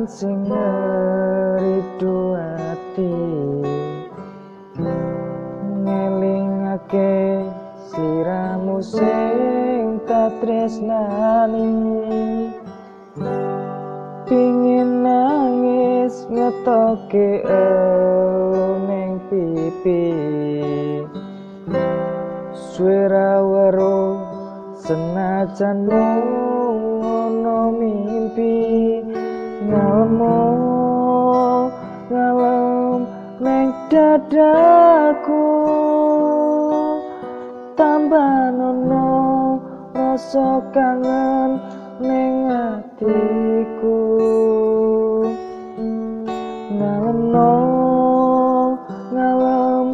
sing ngridu ati, ngelingake sliramu sing tatresnani. Pingin nangis ngetoke elu ning pipi, suara weruh senajan mung ono mimpi. Ngalemo ngalem neng dadaku, tambah nono rasa kangen neng atiku. Ngalem ngalem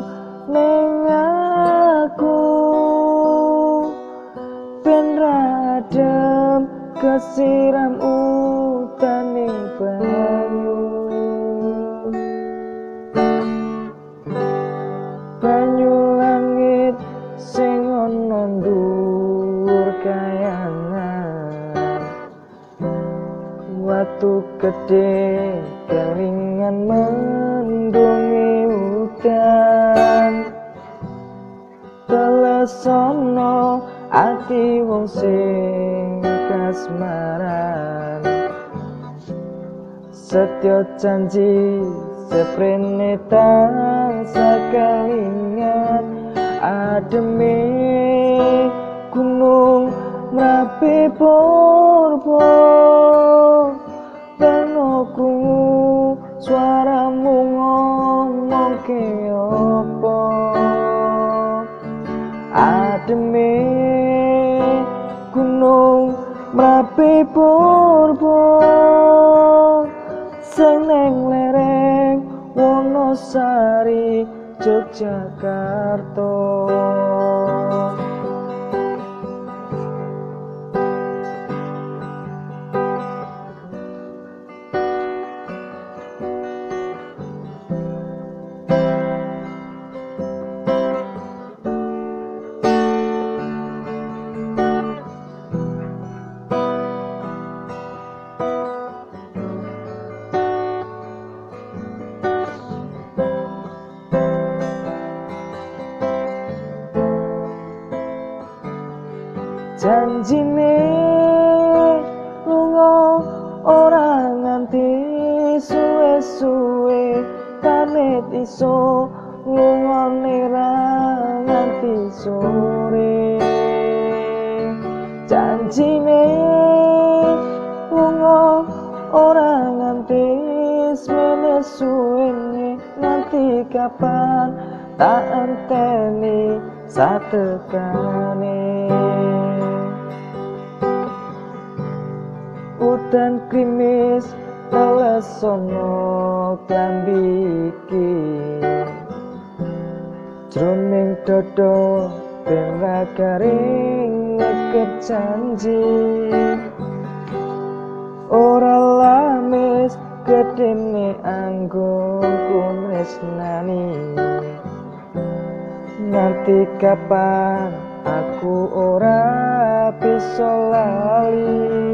neng aku, ben radem kesiram utaning banyu. Banyu langit sing ana dhuwur kayangan, watu gedhe kelingan mendungi udan. Telesono ati wong sing kasmaran, setya janji seprene tansah kelingan. Ademe gunung Merapi purba, peno krungu suaramu ngomongke apa. Ademe gunung Merapi purba, sing neng lereng Wonosari Yogyakarta. Janjine lunga ora nganti suwe-suwe, pamit iso lungane ra nganti sore. Janjine lunga ora nganti semene suwene, nganti kapan tak enteni satekane. Udan krimis telesono klambi iki, jroning dodo ben ra garing ngekep janji. Ora lamis gedene anggonku tresnani, nganti kapan aku ora bisa lali.